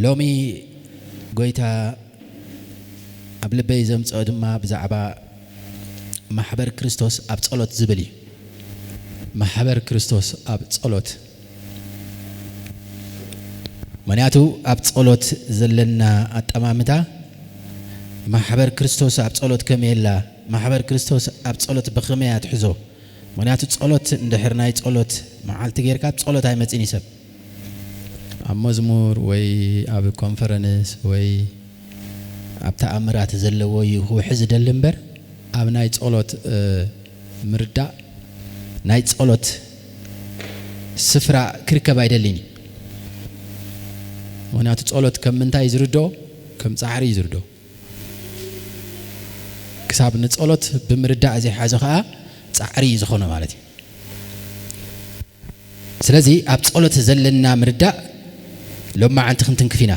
ሎሚ ጎይታ ኣብ ልበይ ዘምጽኦ ድማ ብዛዕባ ማሕበር ክርስቶስ ኣብ ጸሎት ዝብል እዩ። ማሕበር ክርስቶስ ኣብ ጸሎት። ምኽንያቱ ኣብ ጸሎት ዘለና ኣጠማምታ፣ ማሕበር ክርስቶስ ኣብ ጸሎት ከመይ ኣላ፣ ማሕበር ክርስቶስ ኣብ ጸሎት ብኸመይ እያ ትሕዞ? ምኽንያቱ ጸሎት እንድሕር ናይ ጸሎት መዓልቲ ጌርካ ኣብ ጸሎት ኣይመጽእን እዩ ሰብ። ኣብ መዝሙር ወይ ኣብ ኮንፈረንስ ወይ ኣብ ተኣምራት ዘለዎ እዩ ክውሕዝ ዝደሊ እምበር፣ ኣብ ናይ ጸሎት፣ እ፣ ምርዳእ፣ ናይ ጸሎት ስፍራ ክርከብ ኣይደልን እዩ። ምኽንያቱ ጸሎት ከም ምንታይ እዩ ዝርድኦ? ከም ጻዕሪ እዩ ዝርድኦ። ክሳብ ንጸሎት ብምርዳእ ዘይሓዞ ኸኣ ጻዕሪ እዩ ዝኾኖ ማለት እዩ። ስለዚ ኣብ ጸሎት ዘለና ምርዳእ ሎማዓንቲ ክንትንክፍ ኢና።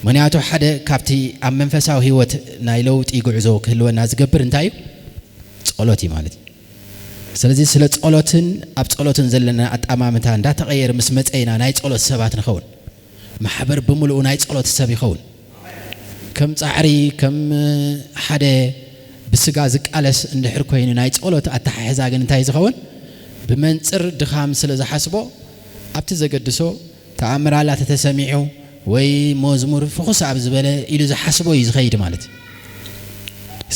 ምኽንያቱ ሓደ ካብቲ ኣብ መንፈሳዊ ህይወት ናይ ለውጢ ጉዕዞ ክህልወና ዝገብር እንታይ እዩ? ጸሎት እዩ ማለት እዩ። ስለዚ ስለ ጸሎትን ኣብ ጸሎትን ዘለና ኣጠማምታ እንዳተቐየረ ምስ መጸ ኢና ናይ ጸሎት ሰባት ንኸውን። ማሕበር ብምሉኡ ናይ ጸሎት ሰብ ይኸውን። ከም ጻዕሪ፣ ከም ሓደ ብስጋ ዝቃለስ እንድሕር ኮይኑ ናይ ጸሎት ኣተሓሕዛ ግን እንታይ ዝኸውን? ብመንጽር ድኻም ስለ ዝሓስቦ ኣብቲ ዘገድሶ ተኣምር ኣላ ተተሰሚዑ ወይ መዝሙር ፍኹስ ኣብ ዝበለ ኢሉ ዝሓስቦ እዩ ዝኸይድ ማለት እዩ።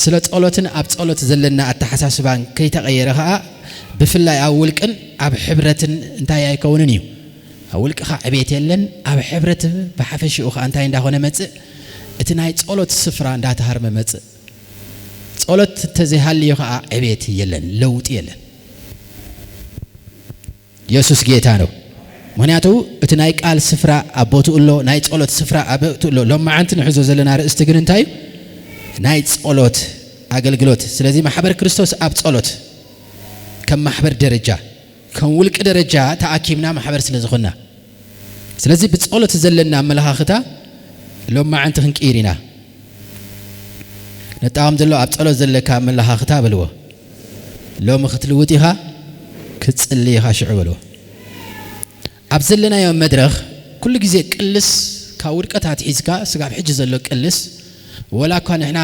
ስለ ጸሎትን ኣብ ጸሎት ዘለና ኣተሓሳስባን ከይተቐየረ ኸኣ ብፍላይ ኣብ ውልቅን ኣብ ሕብረትን እንታይ ኣይከውንን እዩ። ኣብ ውልቅኻ ዕቤት የለን፣ ኣብ ሕብረት ብሓፈሽኡ ኸኣ እንታይ እንዳኾነ መጽእ? እቲ ናይ ጸሎት ስፍራ እንዳተሃርመ መጽእ። ጸሎት እንተዘይሃልዩ ኸኣ ዕቤት የለን፣ ለውጢ የለን። የሱስ ጌታ ነው። ምኽንያቱ እቲ ናይ ቃል ስፍራ ኣብ ቦትኡ ኣሎ፣ ናይ ጸሎት ስፍራ ኣብ ቦትኡ ኣሎ። ሎማዓንቲ ንሕዞ ዘለና ርእስቲ ግን እንታይ እዩ? ናይ ጸሎት ኣገልግሎት። ስለዚ ማሕበር ክርስቶስ ኣብ ጸሎት ከም ማሕበር ደረጃ፣ ከም ውልቂ ደረጃ ተኣኪብና ማሕበር ስለ ዝኾንና። ስለዚ ብጸሎት ዘለና ኣመለኻኽታ ሎማዓንቲ ክንቅይር ኢና። ነጣቕም ዘሎ ኣብ ጸሎት ዘለካ ኣመለኻኽታ በልዎ። ሎሚ ክትልውጥ ኢኻ፣ ክትጽሊ ኢኻ ሽዑ በልዎ። ኣብ ዘለናዮ መድረኽ ኩሉ ግዜ ቅልስ፣ ካብ ውድቀት ኣትሒዝካ ስጋብ ሕጂ ዘሎ ቅልስ፣ ወላ እኳ ንሕና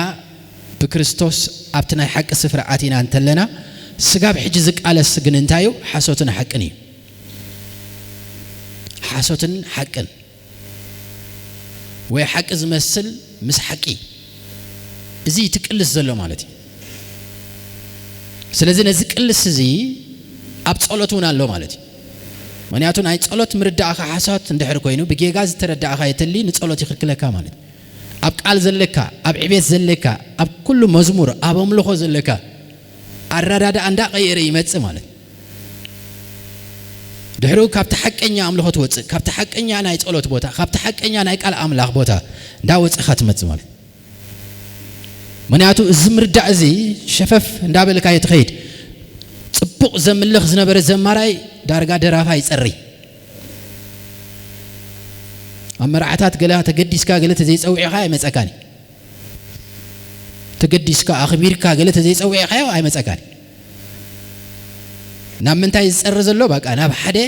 ብክርስቶስ ኣብቲ ናይ ሓቂ ስፍራ ኣቲና እንተለና፣ ስጋብ ሕጂ ዝቃለስ ግን እንታይ እዩ? ሓሶትን ሓቅን እዩ። ሓሶትን ሓቅን። ወይ ሓቂ ዝመስል ምስ ሓቂ። እዚ እቲ ቅልስ ዘሎ ማለት እዩ። ስለዚ ነዚ ቅልስ እዚ ኣብ ጸሎት እውን ኣሎ ማለት እዩ። ምኽንያቱ ናይ ጸሎት ምርዳእኻ ሓሶት እንድሕር ኮይኑ፣ ብጌጋ ዝተረዳእኻ የተሊ ንጸሎት ይኽልክለካ ማለት እዩ። ኣብ ቃል ዘለካ፣ ኣብ ዕቤት ዘለካ፣ ኣብ ኩሉ መዝሙር፣ ኣብ ኣምልኾ ዘለካ ኣረዳድኣ እንዳቐየረ ይመጽእ ማለት እዩ። ድሕሪኡ ካብቲ ሓቀኛ ኣምልኾ ትወጽእ፣ ካብቲ ሓቀኛ ናይ ጸሎት ቦታ፣ ካብቲ ሓቀኛ ናይ ቃል ኣምላኽ ቦታ እንዳወጽእኻ ትመጽእ ማለት እዩ። ምኽንያቱ እዚ ምርዳእ እዚ ሸፈፍ እንዳበልካዮ ትኸይድ። ጽቡቕ ዘምልኽ ዝነበረ ዘማራይ ዳርጋ ደራፋይ ይጸሪ። ኣብ መርዓታት ገለ ተገዲስካ ገለ ተዘይጸዊዕኻ ኣይመጸካን እዩ። ተገዲስካ ኣኽቢርካ ገለ ተዘይጸዊዕካዮ ኣይመጸካን። ናብ ምንታይ ዝጸሪ ዘሎ? በቃ ናብ ሓደ፣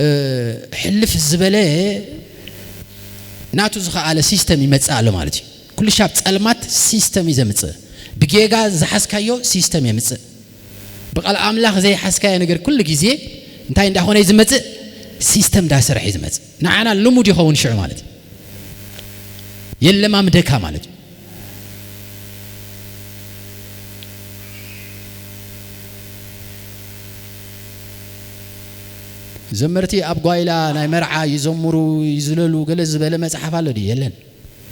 እ፣ ሕልፍ ዝበለ ናቱ ዝኸኣለ ሲስተም ይመጽእ ኣሎ ማለት እዩ። ኩሉ ሻብ ጸልማት ሲስተም እዩ ዘምጽእ። ብጌጋ ዝሓዝካዮ ሲስተም የምጽእ። ብቓል ኣምላኽ ዘይሓዝካዮ ነገር ኩሉ ግዜ እንታይ እንዳኾነ እዩ ዝመጽእ? ሲስተም እንዳሰርሐ እዩ ዝመጽእ። ንዓና ልሙድ ይኸውን ሽዑ ማለት እዩ። የለማምደካ ማለት እዩ። ዘመርቲ ኣብ ጓይላ ናይ መርዓ ይዘምሩ፣ ይዝለሉ፣ ገለ ዝበለ መጽሓፍ ኣሎ ድዩ? የለን።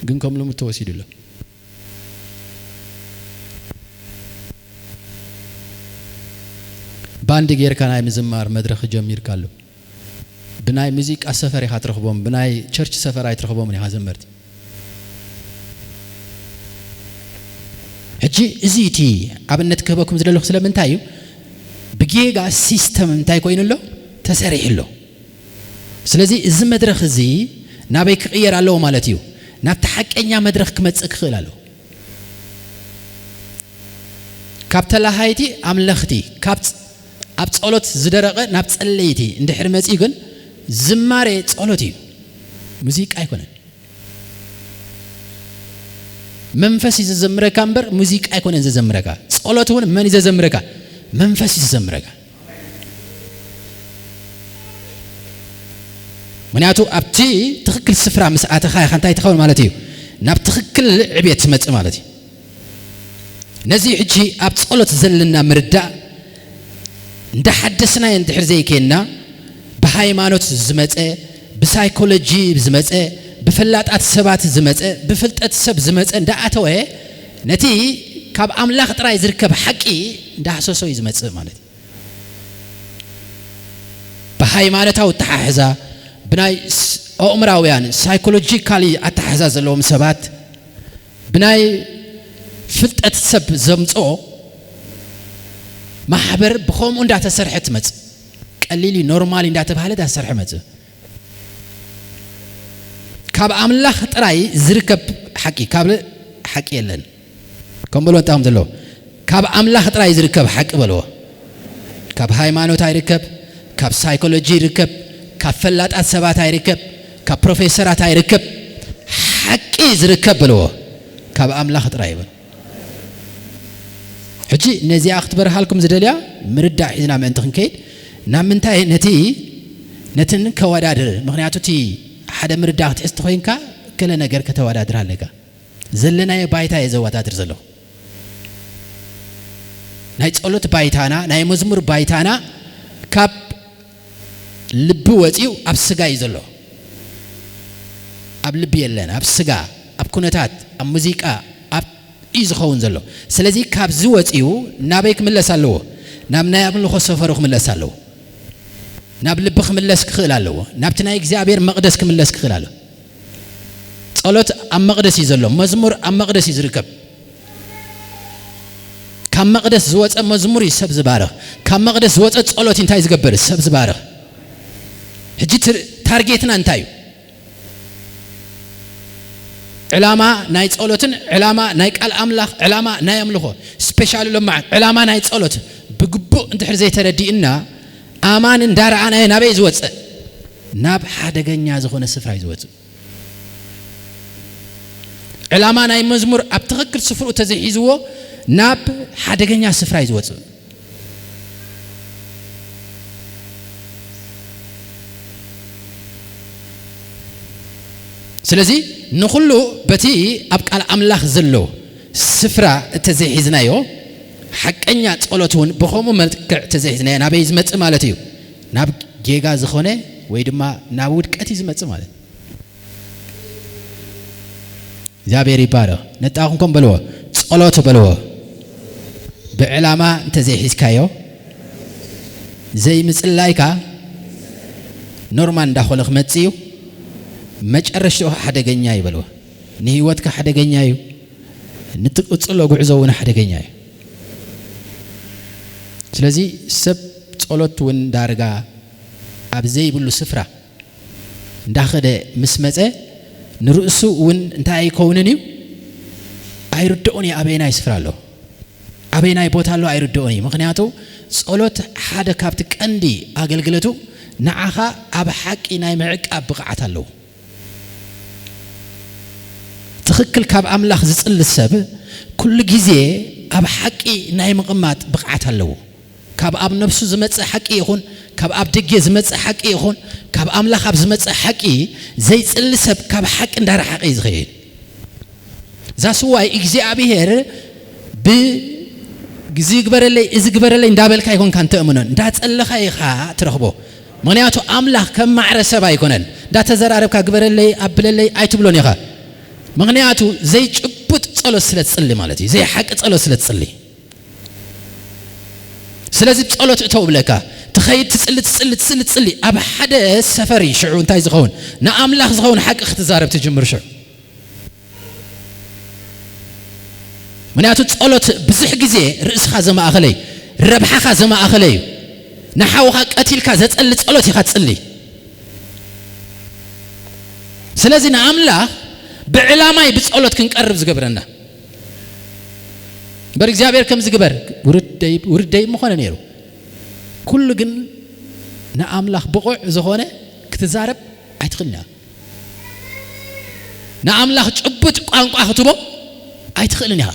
ግን ከም ልሙድ ተወሲዱ ኣሎ። ባንድ ጌርካ ናይ ምዝማር መድረኽ ጀሚርካ ኣሎ። ብናይ ሙዚቃ ሰፈር ኢኻ ትረኽቦም፣ ብናይ ቸርች ሰፈር ኣይትረኽቦምን ኢኻ ዘመርቲ። ሕጂ እዚ እቲ ኣብነት ክህበኩም ዝደለኹ ስለምንታይ እዩ? ብጌጋ ሲስተም እንታይ ኮይኑ ኣሎ? ተሰሪሑ ኣሎ። ስለዚ እዚ መድረኽ እዚ ናበይ ክቕየር ኣለዎ ማለት እዩ? ናብቲ ሓቀኛ መድረኽ ክመጽእ ክኽእል ኣለዎ። ካብ ተላሃይቲ ኣምለኽቲ፣ ካብ ፅ-፣ ኣብ ጸሎት ዝደረቐ ናብ ጸለይቲ እንድሕር መጺኡ ግን ዝማሬ ጸሎት እዩ። ሙዚቃ ኣይኮነን። መንፈስ እዩ ዘዘምረካ እምበር ሙዚቃ ኣይኮነን ዘዘምረካ። ጸሎት እውን መን እዩ ዘዘምረካ? መንፈስ እዩ ዘዘምረካ። ምክንያቱ ኣብቲ ትኽክል ስፍራ ምስ ኣተኻ ኢኻ እንታይ ትኸውን ማለት እዩ? ናብ ትኽክል ዕቤት ትመጽእ ማለት እዩ። ነዚ ሕጂ ኣብ ጸሎት ዘለና ምርዳእ እንዳሓደስናዮ እንድሕር ዘይከይንና፣ ብሃይማኖት ዝመጸ፣ ብሳይኮሎጂ ዝመጸ፣ ብፈላጣት ሰባት ዝመጸ፣ ብፍልጠት ሰብ ዝመጸ እንዳኣተወ፣ ነቲ ካብ ኣምላኽ ጥራይ ዝርከብ ሓቂ እንዳሃሰሶ እዩ ዝመጽእ ማለት እዩ። ብሃይማኖታዊ ኣተሓሕዛ፣ ብናይ ስ-፣ ኣእምራውያን፣ ሳይኮሎጂካሊ ኣተሓሕዛ ዘለዎም ሰባት፣ ብናይ ፍልጠት ሰብ ዘምጽኦ ማሕበር ብኸምኡ እንዳተሰርሐ ትመጽእ። ቀሊል እዩ፣ ኖርማል እንዳተባህለ እንዳተሰርሐ መጽእ። ካብ ኣምላኽ ጥራይ ዝርከብ ሓቂ፣ ካብ ሓቂ የለን። ከም በሎ እንታይ ከም ዘለዎ፣ ካብ ኣምላኽ ጥራይ ዝርከብ ሓቂ በልዎ። ካብ ሃይማኖት ኣይርከብ፣ ካብ ሳይኮሎጂ ይርከብ፣ ካብ ፈላጣት ሰባት ኣይርከብ፣ ካብ ፕሮፌሰራት ኣይርከብ። ሓቂ ዝርከብ በልዎ፣ ካብ ኣምላኽ ጥራይ ይበል። ሕጂ ነዚኣ ክትበርሃልኩም ዝደልያ ምርዳእ ሒዝና ምእንቲ ክንከይድ፣ ናብ ምንታይ ነቲ፣ ነትን ከወዳድር? ምኽንያቱ እቲ ሓደ ምርዳእ ክትሕዝ ተኾይንካ፣ ገለ ነገር ከተወዳድር ኣለካ። ዘለናዮ ባይታ እየ ዘወዳድር ዘለኹ። ናይ ጸሎት ባይታና፣ ናይ መዝሙር ባይታና ካብ ልቢ ወጺኡ ኣብ ስጋ እዩ ዘሎ። ኣብ ልቢ የለን፣ ኣብ ስጋ፣ ኣብ ኩነታት፣ ኣብ ሙዚቃ፣ ኣብ እዩ ዝኸውን ዘሎ። ስለዚ ካብዚ ወጺኡ ናበይ ክምለስ ኣለዎ? ናብ ናይ ኣምልኾ ሰፈሩ ክምለስ ኣለዎ። ናብ ልቢ ክምለስ ክኽእል ኣለዎ። ናብቲ ናይ እግዚኣብሔር መቕደስ ክምለስ ክኽእል ኣለዎ። ጸሎት ኣብ መቕደስ እዩ ዘሎ። መዝሙር ኣብ መቕደስ እዩ ዝርከብ። ካብ መቕደስ ዝወጸ መዝሙር እዩ ሰብ ዝባርኽ። ካብ መቕደስ ዝወጸ ጸሎት እንታይ ዝገብር? ሰብ ዝባርኽ። ሕጂ ትር-፣ ታርጌትና እንታይ እዩ? ዕላማ ናይ ጸሎትን ዕላማ ናይ ቃል ኣምላኽ፣ ዕላማ ናይ ኣምልኾ፣ ስፔሻሊ ሎማዓት ዕላማ ናይ ጸሎት ብግቡእ እንድሕር ዘይተረዲእና፣ ኣማን እንዳረኣናዮ ናበይ ዝወጽእ? ናብ ሓደገኛ ዝኾነ ስፍራ እዩ ዝወጽእ። ዕላማ ናይ መዝሙር ኣብ ትኽክል ስፍርኡ ተዘይሒዝዎ ናብ ሓደገኛ ስፍራ እዩ ዝወጽእ። ስለዚ ንኹሉ በቲ ኣብ ቃል ኣምላኽ ዘሎ ስፍራ እተዘይሒዝናዮ፣ ሓቀኛ ጸሎት እውን ብኸምኡ መልክዕ እተዘይሒዝናዮ ናበይ ዝመጽእ ማለት እዩ? ናብ ጌጋ ዝኾነ ወይ ድማ ናብ ውድቀት እዩ ዝመጽእ ማለት። እግዚኣብሔር ይባረኽ። ነጣኹም ከም በልዎ፣ ጸሎት በልዎ። ብዕላማ እንተዘይሒዝካዮ፣ ዘይምጽላይካ ኖርማል እንዳኾነ ክመጽእ እዩ። መጨረሽትኡ ሓደገኛ እዩ በልዎ። ንህይወትካ ሓደገኛ እዩ። ንትቅጽሎ ጉዕዞ እውን ሓደገኛ እዩ። ስለዚ ሰብ ጸሎት እውን ዳርጋ ኣብ ዘይብሉ ስፍራ እንዳኸደ ምስ መጸ ንርእሱ እውን እንታይ ኣይከውንን እዩ? ኣይርድኦን እዩ። ኣበየናይ ስፍራ ኣሎ? ኣበየናይ ቦታ ኣሎ? ኣይርድኦን እዩ። ምኽንያቱ ጸሎት ሓደ ካብቲ ቀንዲ ኣገልግለቱ ንዓኻ ኣብ ሓቂ ናይ ምዕቃብ ብቕዓት ኣለዎ። ትኽክል ካብ ኣምላኽ ዝጽሊ ሰብ ኩሉ ግዜ ኣብ ሓቂ ናይ ምቕማጥ ብቕዓት ኣለዎ። ካብ ኣብ ነፍሱ ዝመጽእ ሓቂ ይኹን፣ ካብ ኣብ ደገ ዝመጽእ ሓቂ ይኹን፣ ካብ ኣምላኽ ኣብ ዝመጽእ ሓቂ ዘይጽሊ ሰብ ካብ ሓቂ እንዳረሓቐ እዩ ዝኸይድ። ዛስዋይ እግዚኣብሔር ብ-፣ እዚ ግበረለይ፣ እዚ ግበረለይ እንዳበልካ ኣይኮንካን ተእምኖን፣ እንዳጸለኻ ኢኻ ትረኽቦ። ምኽንያቱ ኣምላኽ ከም ማዕረ ሰብ ኣይኮነን። እንዳተዘራረብካ ግበረለይ፣ ኣብለለይ ኣይትብሎን ኢኻ። ምኽንያቱ ዘይጭቡጥ ጸሎት ስለ ትጽሊ ማለት እዩ። ዘይሓቂ ጸሎት ስለ ትጽሊ። ስለዚ ጸሎት እተው ብለካ፣ ትኸይድ፣ ትጽሊ፣ ትጽሊ፣ ትጽሊ፣ ትጽሊ። ኣብ ሓደ ሰፈር እዩ ሽዑ እንታይ ዝኸውን? ንኣምላኽ ዝኸውን ሓቂ ክትዛረብ ትጅምር ሽዑ። ምኽንያቱ ጸሎት ብዙሕ ግዜ ርእስኻ ዘማእኸለ እዩ፣ ረብሓኻ ዘማእኸለ እዩ። ንሓውኻ ቀቲልካ ዘጸሊ ጸሎት ኢኻ ትጽሊ። ስለዚ ንኣምላኽ ብዕላማይ ብጸሎት ክንቀርብ ዝገብረና። እምበር እግዚኣብሔር ከም ዝግበር ውርደይ፣ ውርደይ ምኾነ ነይሩ። ኩሉ ግን ንኣምላኽ ብቑዕ ዝኾነ ክትዛረብ ኣይትኽእልን እያ። ንኣምላኽ ጭቡጥ ቋንቋ ክትቦ ኣይትኽእልን ኢኻ።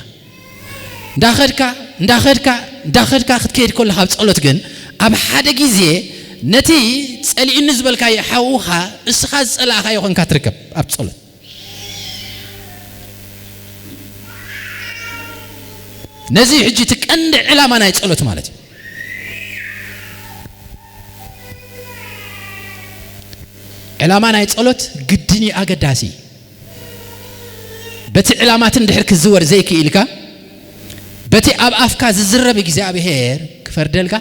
እንዳኸድካ እንዳኸድካ እንዳኸድካ ክትከይድ ከለኻ ኣብ ጸሎት ግን ኣብ ሓደ ግዜ ነቲ ጸሊኡኒ ዝበልካዮ ሓውኻ እስኻ ዝጸላእኻዮ ኮንካ ትርከብ ኣብ ጸሎት። ነዚ ሕጂ እቲ ቀንዲ ዕላማ ናይ ጸሎት ማለት እዩ። ዕላማ ናይ ጸሎት ግድን እዩ፣ ኣገዳሲ እዩ። በቲ ዕላማት እንድሕር ክዝወር ዘይክኢልካ በቲ ኣብ ኣፍካ ዝዝረብ እግዚኣብሔር ክፈርደልካ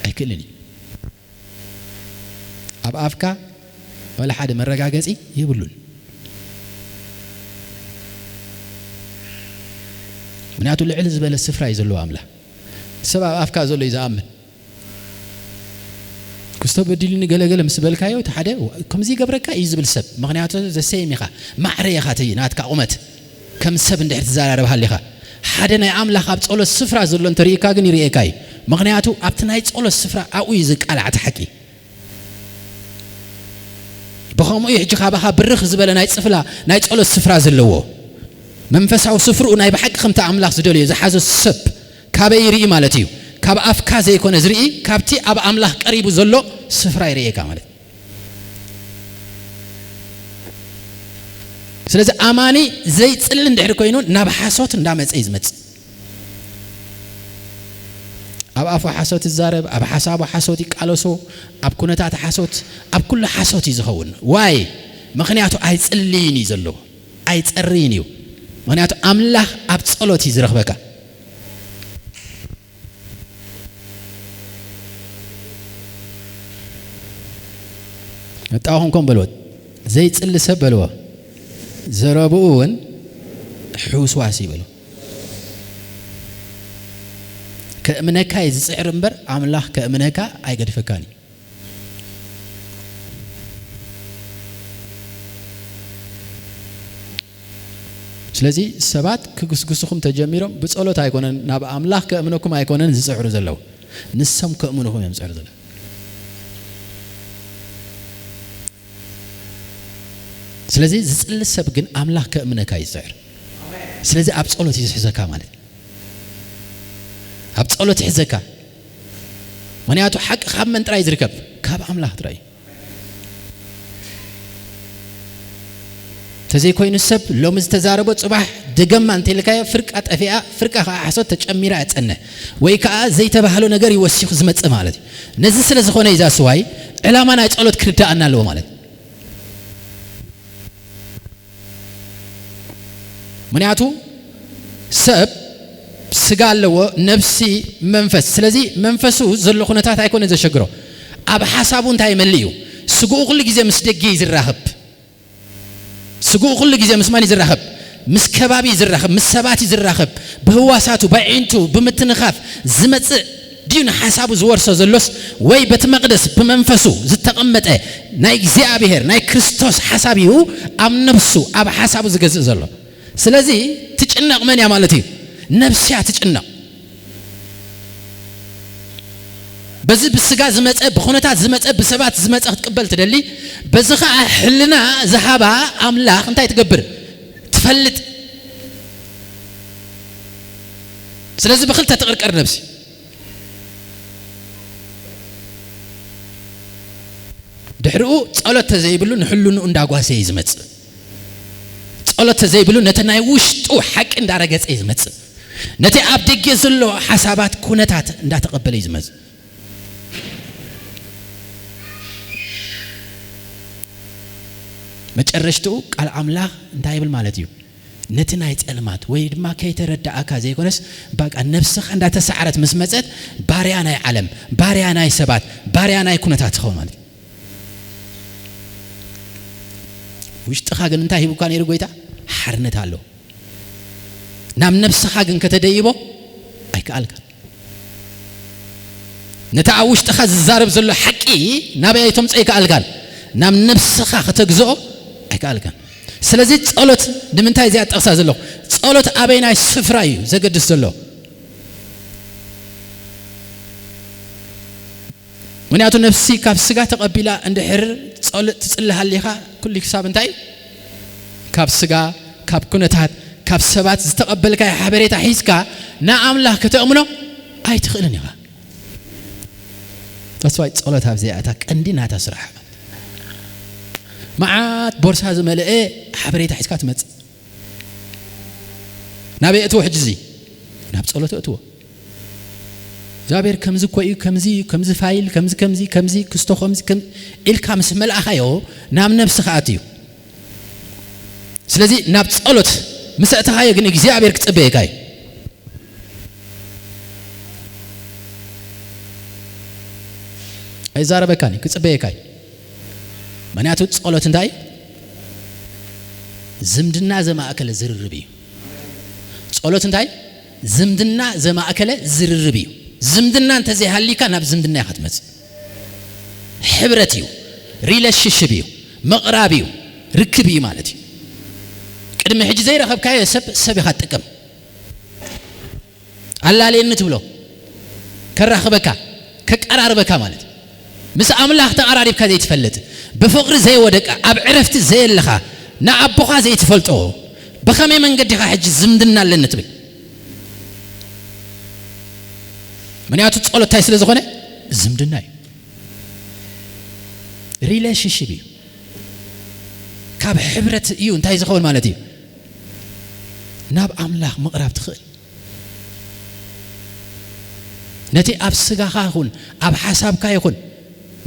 ኣይክእልን እዩ። ኣብ ኣፍካ ዋላ ሓደ መረጋገጺ የብሉን። ምክንያቱ ልዕል ዝበለ ስፍራ እዩ ዘለዎ ኣምላኽ። ሰብ ኣብ ኣፍካ ዘሎ እዩ ዝኣምን። ክስቶ በዲሉኒ ገለገለ ምስ በልካዮ እቲ ሓደ ከምዚ ይገብረካ እዩ ዝብል ሰብ፣ ምክንያቱ ዘሰይም ኢኻ፣ ማዕረ ኢኻ፣ እቲ ናትካ ቁመት ከም ሰብ እንድሕር ትዘራረብ ሃሊኻ። ሓደ ናይ ኣምላኽ ኣብ ጸሎት ስፍራ ዘሎ እንተርእካ ግን ይርእየካ እዩ። ምክንያቱ ኣብቲ ናይ ጸሎት ስፍራ ኣብኡ እዩ ዝቃላዕ እቲ ሓቂ። ብኸምኡ እዩ ሕጂ ካባኻ ብርኽ ዝበለ ናይ ጽፍላ ናይ ጸሎት ስፍራ ዘለዎ። መንፈሳዊ ስፍርኡ ናይ ብሓቂ ከምቲ ኣምላኽ ዝደልዮ ዝሓዞ ሰብ ካበይ ይርኢ ማለት እዩ? ካብ ኣፍካ ዘይኮነ ዝርኢ፣ ካብቲ ኣብ ኣምላኽ ቀሪቡ ዘሎ ስፍራ ይርእየካ ማለት እዩ። ስለዚ ኣማኒ ዘይጽሊ እንድሕር ኮይኑ ናብ ሓሶት እንዳመጸ እዩ ዝመጽእ። ኣብ ኣፉ ሓሶት ይዛረብ፣ ኣብ ሓሳቡ ሓሶት ይቃለሶ፣ ኣብ ኩነታት ሓሶት፣ ኣብ ኩሉ ሓሶት እዩ ዝኸውን። ዋይ? ምኽንያቱ ኣይጽልይን እዩ ዘሎ፣ ኣይጸርይን እዩ። ምኽንያቱ ኣምላኽ ኣብ ጸሎት እዩ ዝረኽበካ። መጣኹም ከም በልዎ፣ ዘይጽሊ ሰብ በልዎ፣ ዘረብኡ እውን ሕውስዋስ እዩ በልዎ። ከእምነካ እዩ ዝጽዕር እምበር ኣምላኽ ከእምነካ ኣይገድፈካን እዩ። ስለዚ ሰባት ክግስግስኹም ተጀሚሮም ብጸሎት ኣይኮነን ናብ ኣምላኽ ከእምነኩም ኣይኮነን ዝጽዕሩ ዘለዉ፣ ንሶም ከእምኑኹም እዮም ዝጽዕሩ ዘለዉ። ስለዚ ዝጽሊ ሰብ ግን ኣምላኽ ከእምነካ እዩ ዝጽዕር። ስለዚ ኣብ ጸሎት እዩ ዝሕዘካ ማለት እዩ። ኣብ ጸሎት ይሕዘካ። ምክንያቱ ሓቂ ካብ መን ጥራይ ዝርከብ? ካብ ኣምላኽ ጥራይ እዩ። ተዘይኮይኑ ሰብ ሎሚ ዝተዛረቦ ጽባሕ ደገማ እንተልካዮ ፍርቃ ጠፊኣ፣ ፍርቃ ከዓ ሓሶት ተጨሚራ እያ ትጸንሕ፣ ወይ ከዓ ዘይተባህሎ ነገር ይወሲኹ ዝመጽእ ማለት እዩ። ነዚ ስለ ዝኾነ እዩ እዛ ስዋይ ዕላማ ናይ ጸሎት ክርዳኣና ኣለዎ ማለት እዩ። ምክንያቱ ሰብ ስጋ ኣለዎ፣ ነፍሲ፣ መንፈስ። ስለዚ መንፈሱ ዘሎ ኩነታት ኣይኮነ ዘሸግሮ፣ ኣብ ሓሳቡ እንታይ ይመልእ እዩ። ስግኡ ኩሉ ግዜ ምስ ደገ እዩ ዝራኸብ። ስግኡ ኩሉ ግዜ ምስ መን እዩ ዝራኸብ? ምስ ከባቢ እዩ ዝራኸብ፣ ምስ ሰባት እዩ ዝራኸብ። ብህዋሳቱ፣ ብኣዒንቱ፣ ብምትንኻፍ ዝመጽእ ድዩ ንሓሳቡ ዝወርሶ ዘሎስ፣ ወይ በቲ መቕደስ ብመንፈሱ ዝተቐመጠ ናይ እግዚኣብሔር ናይ ክርስቶስ ሓሳብ እዩ ኣብ ነፍሱ ኣብ ሓሳቡ ዝገዝእ ዘሎ? ስለዚ ትጭነቕ መን እያ ማለት እዩ? ነፍሲ እያ ትጭነቕ። በዚ ብስጋ ዝመጸ፣ ብኹነታት ዝመጸ፣ ብሰባት ዝመጸ ክትቅበል ትደሊ። በዚ ኸኣ ሕልና ዝሃባ ኣምላኽ እንታይ ትገብር? ትፈልጥ። ስለዚ ብኽልተ ትቕርቀር ነብሲ። ድሕሪኡ ጸሎት ተዘይብሉ ንሕልንኡ እንዳጓሰየ እዩ ዝመጽእ። ጸሎት ተዘይብሉ ነቲ ናይ ውሽጡ ሓቂ እንዳረገጸ እዩ ዝመጽእ። ነቲ ኣብ ደገ ዘሎ ሓሳባት፣ ኩነታት እንዳተቐበለ እዩ ዝመጽእ። መጨረሽትኡ ቃል ኣምላኽ እንታይ ይብል ማለት እዩ? ነቲ ናይ ጸልማት ወይ ድማ ከይተረዳእካ ዘይኮነስ፣ በቃ ነብስኻ እንዳተሳዕረት ምስ መጸት፣ ባርያ ናይ ዓለም፣ ባርያ ናይ ሰባት፣ ባርያ ናይ ኩነታት ትኸውን ማለት እዩ። ውሽጥኻ ግን እንታይ ሂቡካ ነይሩ ጎይታ? ሓርነት ኣሎ። ናብ ነብስኻ ግን ከተደይቦ ኣይከኣልካን። ነቲ ኣብ ውሽጥኻ ዝዛረብ ዘሎ ሓቂ ናበይ ኣይተምጾ ኣይከኣልካን። ናብ ነብስኻ ከተግዝኦ ኣይከኣልካን። ስለዚ ጸሎት ንምንታይ እዚኣ ጠቕሳ ዘለኹ? ጸሎት ኣበይ ናይ ስፍራ እዩ ዘገድስ ዘሎ? ምክንያቱ ነፍሲ ካብ ስጋ ተቐቢላ እንድሕር ጸሎ-፣ ትጽሊ ሃሊኻ ኩሉ ክሳብ እንታይ? ካብ ስጋ፣ ካብ ኩነታት፣ ካብ ሰባት ዝተቐበልካዮ ሓበሬታ ሒዝካ ንኣምላኽ ከተእምኖ ኣይትኽእልን ኢኻ። ተስፋይ ጸሎት ኣብዚኣ እታ ቀንዲ ናታ ስራሕ። መዓት ቦርሳ ዝመልአ ሓበሬታ ሒዝካ ትመጽእ። ናበይ እትዎ ሕጂ እዚ? ናብ ጸሎት እትዎ። እግዚኣብሔር ከምዚ እኮ እዩ፣ ከምዚ እዩ፣ ከምዚ ፋይል፣ ከምዚ፣ ከምዚ፣ ከምዚ ክስቶ፣ ከምዚ፣ ከም ኢልካ ምስ መልኣኻዮ ናብ ነብስኻ ኣትዩ። ስለዚ ናብ ጸሎት ምስ ኣእተኻዮ ግን እግዚኣብሔር ክጽበየካ እዩ። ኣይዛረበካን እዩ፣ ክጽበየካ እዩ። ምኽንያቱ ጸሎት እንታይ? ዝምድና ዘማእከለ ዝርርብ እዩ። ጸሎት እንታይ? ዝምድና ዘማእከለ ዝርርብ እዩ። ዝምድና እንተዘይሃሊካ ናብ ዝምድና ኢኻ ትመጽእ። ሕብረት እዩ፣ ሪሌሽንሽፕ እዩ፣ ምቕራብ እዩ፣ ርክብ እዩ ማለት እዩ። ቅድሚ ሕጂ ዘይረኸብካዮ ሰብ፣ ሰብ ኢኻ ትጥቀም። ኣላለየኒ ትብሎ፣ ከራኽበካ፣ ከቀራርበካ ማለት እዩ። ምስ ኣምላኽ ተቐራሪብካ ዘይትፈልጥ፣ ብፍቕሪ ዘይወደቀ፣ ኣብ ዕረፍቲ ዘየለኻ፣ ንኣቦኻ ዘይትፈልጦ፣ ብኸመይ መንገዲ ኢኻ ሕጂ ዝምድና ኣለኒ ትብል? ምኽንያቱ ጸሎት እንታይ ስለ ዝኾነ? ዝምድና እዩ። ሪሌሽንሽፕ እዩ። ካብ ሕብረት እዩ እንታይ ዝኸውን ማለት እዩ? ናብ ኣምላኽ ምቕራብ ትኽእል። ነቲ ኣብ ስጋኻ ይኹን፣ ኣብ ሓሳብካ ይኹን፣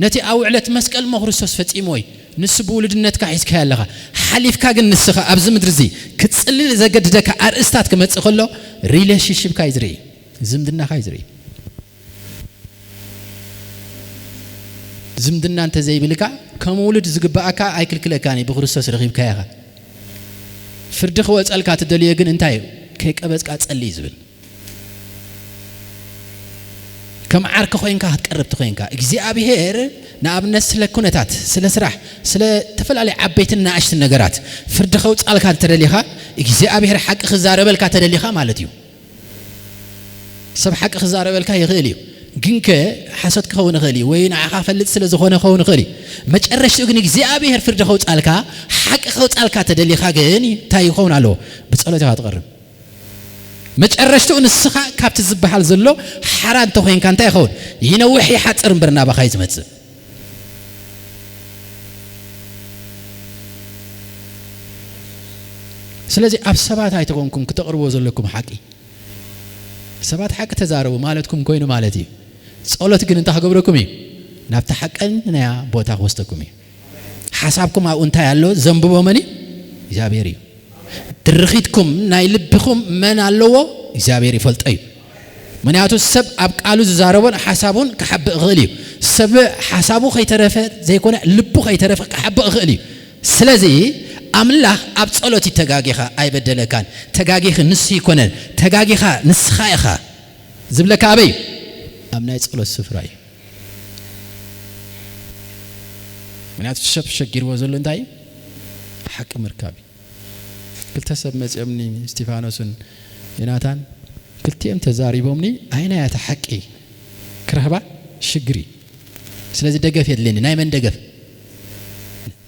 ነቲ ኣብ ዕለት መስቀል እሞ ክርስቶስ ፈጺምዎ እዩ። ንሱ ብውሉድነትካ ሒዝካዮ ኣለኻ። ሓሊፍካ ግን ንስኻ ኣብዚ ምድሪ እዚ ክትጽሊ ዘገድደካ ኣርእስታት ክመጽእ ከሎ፣ ሪሌሽንሽፕካ እዩ ዝርኢ። ዝምድናኻ እዩ ዝርኢ። ዝምድና እንተ ዘይብልካ፣ ከም ውሉድ ዝግብኣካ ኣይክልክለካን እዩ፣ ብክርስቶስ ረኺብካዮ ኢኻ። ፍርዲ ክወጸልካ ትደልዮ ግን እንታይ እዩ? ከይቀበጽካ ጸሊ እዩ ዝብል። ከም ዓርኪ ኮይንካ ክትቀርብ ትኾይንካ፣ እግዚኣብሔር ንኣብነት ስለ ኩነታት፣ ስለ ስራሕ፣ ስለ ዝተፈላለዩ ዓበይትን ንኣሽትን ነገራት ፍርዲ ከውጻልካ እንተደሊኻ፣ እግዚኣብሔር ሓቂ ክዛረበልካ ተደሊኻ ማለት እዩ። ሰብ ሓቂ ክዛረበልካ ይኽእል እዩ፣ ግንከ ሓሶት ክኸውን ይኽእል እዩ፣ ወይ ንዓኻ ፈልጥ ስለ ዝኾነ ክኸውን ይኽእል እዩ። መጨረሽትኡ ግን እግዚኣብሔር ፍርዲ ከውጻልካ፣ ሓቂ ከውጻልካ ተደሊኻ ግን እንታይ ይኸውን ኣለዎ? ብጸሎት ኢኻ ትቐርብ። መጨረሽትኡ ንስኻ ካብቲ ዝበሃል ዘሎ ሓራ እንተኾይንካ እንታይ ይኸውን? ይነውሕ ይሓጽር እምበር ናባኻ እዩ ዝመጽእ። ስለዚ ኣብ ሰባት ኣይተኾንኩም ክተቕርቦ ዘለኩም ሓቂ። ሰባት ሓቂ ተዛረቡ ማለትኩም ኮይኑ ማለት እዩ። ጸሎት ግን እንታይ ክገብረኩም እዩ? ናብቲ ሓቀኛያ ቦታ ክወስደኩም እዩ። ሓሳብኩም ኣብኡ እንታይ ኣሎ ዘንብቦ መን እዩ? እግዚኣብሔር እዩ። ድርኺትኩም ናይ ልብኹም መን ኣለዎ? እግዚኣብሔር ይፈልጦ እዩ። ምኽንያቱ ሰብ ኣብ ቃሉ ዝዛረቦን ሓሳቡን ክሓብእ ይኽእል እዩ። ሰብ ሓሳቡ ከይተረፈ ዘይኮነ ልቡ ከይተረፈ ክሓብእ ይኽእል እዩ። ስለዚ ኣምላኽ ኣብ ጸሎት እዩ። ተጋጊኻ ኣይበደለካን። ተጋጊኺ ንሱ ይኮነን። ተጋጊኻ ንስኻ ኢኻ ዝብለካ ኣበይ? ኣብ ናይ ጸሎት ስፍራ እዩ። ምኽንያቱ ሰብ ሸጊርዎ ዘሎ እንታይ እዩ? ሓቂ ምርካብ እዩ። ክልተ ሰብ መጺኦም ንእስጢፋኖስን ዮናታን ክልቲኦም ተዛሪቦምኒ ኣይናያ እታ ሓቂ ክረኽባ ሽግር እዩ። ስለዚ ደገፍ የድልየኒ። ናይ መን ደገፍ?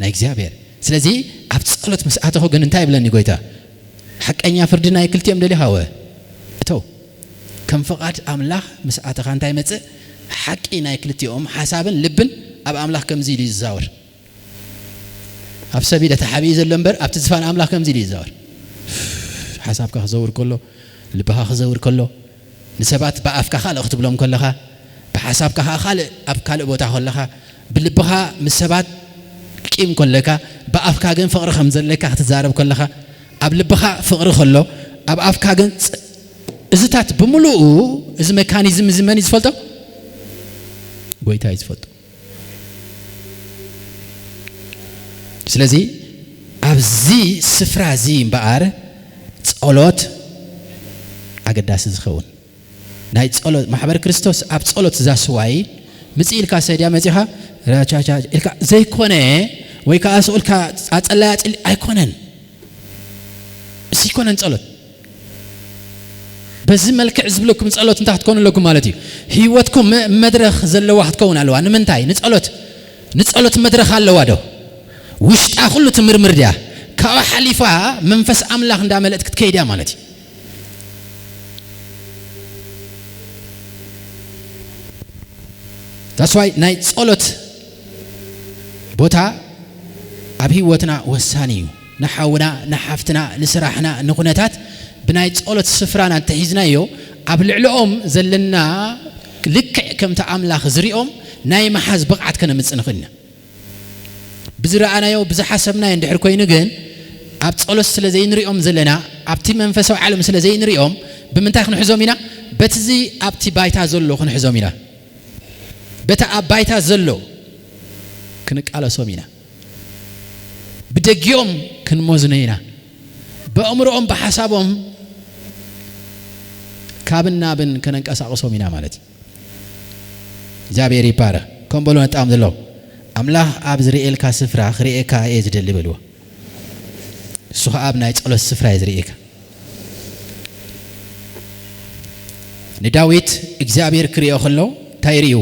ናይ እግዚኣብሔር። ስለዚ ኣብ ጸሎት ምስ ኣተኹ ግን እንታይ ይብለኒ ጎይታ? ሓቀኛ ፍርዲ ናይ ክልቲኦም ደሊኻ ወ እተው። ከም ፍቓድ ኣምላኽ ምስ ኣተኻ እንታይ ይመጽእ? ሓቂ ናይ ክልቲኦም ሓሳብን ልብን ኣብ ኣምላኽ ከምዚ ኢሉ ይዛወር። ኣብ ሰብ ኢደ ተሓቢኡ ዘሎ እምበር ኣብቲ ዝፋን ኣምላኽ ከምዚ ኢሉ ይዛወር። ሓሳብካ ክዘውር ከሎ፣ ልብኻ ክዘውር ከሎ፣ ንሰባት ብኣፍካ ካልእ ክትብሎም ከለኻ፣ ብሓሳብካ ኸዓ ካልእ ኣብ ካልእ ቦታ ከለኻ፣ ብልብኻ ምስ ሰባት ቂም ከለካ፣ ብኣፍካ ግን ፍቕሪ ከም ዘለካ ክትዛረብ ከለኻ፣ ኣብ ልብኻ ፍቕሪ ከሎ፣ ኣብ ኣፍካ ግን ጽ-፣ እዚታት ብምሉኡ፣ እዚ መካኒዝም እዚ መን እዩ ዝፈልጦ? ጎይታ እዩ ዝፈልጦ። ስለዚ ኣብዚ ስፍራ እዚ እምበኣር ጸሎት ኣገዳሲ ዝኸውን ናይ ጸሎት ማሕበር ክርስቶስ ኣብ ጸሎት ዛስዋይ ምጽእ ኢልካ ሰድያ መጺኻ ራቻቻ ኢልካ ዘይኮነ ወይ ከዓ ስቕ ኢልካ ኣጸላይ ኣጽሊ ኣይኮነን። እዚ ኣይኮነን ጸሎት። በዚ መልክዕ ዝብለኩም ጸሎት እንታይ ክትኮኑ ኣለኩም ማለት እዩ? ህይወትኩም መ-፣ መድረኽ ዘለዋ ክትከውን ኣለዋ። ንምንታይ? ንጸሎት። ንጸሎት መድረኽ ኣለዋ ዶ? ውሽጣ ኩሉ ትምርምር ድያ? ካብኣ ሓሊፋ መንፈስ ኣምላኽ እንዳመለእት ክትከይድ እያ ማለት እዩ። That's why ናይ ጸሎት ቦታ ኣብ ህይወትና ወሳኒ እዩ። ንሓውና፣ ንሓፍትና፣ ንስራሕና፣ ንኹነታት ብናይ ጸሎት ስፍራና እንተሒዝናዮ፣ ኣብ ልዕሊኦም ዘለና ልክዕ ከምቲ ኣምላኽ ዝሪኦም ናይ ምሓዝ ብቕዓት ከነምጽእ ንኽእል ኢና። ብዝረኣናዮ፣ ብዝሓሰብናዮ እንድሕር ኮይኑ ግን፣ ኣብ ጸሎት ስለ ዘይንሪኦም ዘለና፣ ኣብቲ መንፈሳዊ ዓለም ስለ ዘይንሪኦም፣ ብምንታይ ክንሕዞም ኢና? በቲ ኣብቲ ባይታ ዘሎ ክንሕዞም ኢና። በቲ ኣብ ባይታ ዘሎ ክንቃለሶም ኢና። ብደጊኦም ክንመዝኖ ኢና። ብኣእምሮኦም፣ ብሓሳቦም ካብን ናብን ከነንቀሳቕሶም ኢና ማለት እዩ። እግዚኣብሔር ይባረኽ። ከም በሉ ነጣም ዘለዉ፣ ኣምላኽ ኣብ ዝርእየልካ ስፍራ ክርእየካ እየ ዝደሊ በልዎ። እሱ ኸዓ ኣብ ናይ ጸሎት ስፍራ እዩ ዝርእየካ። ንዳዊት እግዚኣብሔር ክርእዮ ከሎ እንታይ ይርእዩ?